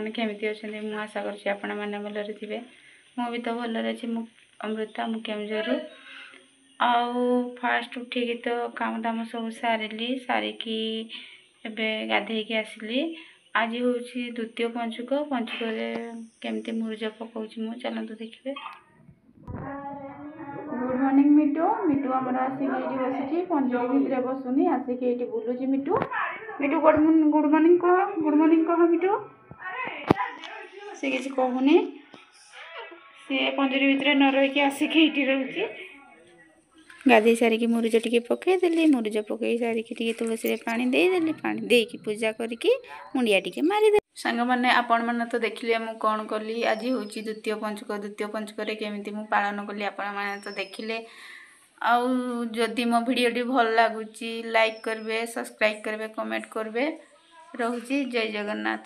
ଆପଣମାନେ କେମିତି ଅଛନ୍ତି? ମୁଁ ଆଶା କରୁଛି ଆପଣମାନେ ଭଲରେ ଥିବେ। ମୁଁ ବି ତ ଭଲରେ ଅଛି। ମୁଁ ଅମୃତା, ମୁଁ କେଉଁଝରରୁ। ଆଉ ଫାଷ୍ଟ ଉଠିକି ତ କାମ ଦାମ ସବୁ ସାରିଲି, ସାରିକି ଏବେ ଗାଧେଇକି ଆସିଲି। ଆଜି ହେଉଛି ଦ୍ୱିତୀୟ ପଞ୍ଚୁକ। ପଞ୍ଚୁକରେ କେମିତି ମୁରୁଜ ପକାଉଛି ମୁଁ, ଚାଲନ୍ତୁ ଦେଖିବେ। Good morning Mitu. ମିଟୁ ଆମର ଆସିକି ଏଇଠି ବସିଛି। ପଞ୍ଜୁରୀ ଭିତରେ ବସୁନି, ଆସିକି ଏଇଠି ବୁଲୁଛି ମିଟୁ। ମିଟୁ, ଗୁଡ୍ ମର୍ଣ୍ଣିଂ କହ। ଗୁଡ୍ ମର୍ଣ୍ଣିଂ କହ ମିଟୁ। ସେ କିଛି କହୁନି। ସିଏ ପଞ୍ଜୁରୀ ଭିତରେ ନ ରହିକି ଆସିକି ଏଇଠି ରହୁଛି। ଗାଧେଇ ସାରିକି ମୁରୁଜ ଟିକେ ପକାଇଦେଲି। ମୁରୁଜ ପକାଇ ସାରିକି ଟିକେ ତୁଳସୀରେ ପାଣି ଦେଇଦେଲି। ପାଣି ଦେଇକି ପୂଜା କରିକି ମୁଣ୍ଡିଆ ଟିକେ ମାରିଦେଲି। ସାଙ୍ଗମାନେ, ଆପଣମାନେ ତ ଦେଖିଲେ ମୁଁ କ'ଣ କଲି। ଆଜି ହେଉଛି ଦ୍ୱିତୀୟ ପଞ୍ଚୁକ। ଦ୍ୱିତୀୟ ପଞ୍ଚୁକରେ କେମିତି ମୁଁ ପାଳନ କଲି, ଆପଣମାନେ ତ ଦେଖିଲେ। ଆଉ ଯଦି ମୋ ଭିଡ଼ିଓଟି ଭଲ ଲାଗୁଛି, ଲାଇକ୍ କରିବେ, ସବସ୍କ୍ରାଇବ୍ କରିବେ, କମେଣ୍ଟ କରିବେ। ରହୁଛି, ଜୟ ଜଗନ୍ନାଥ।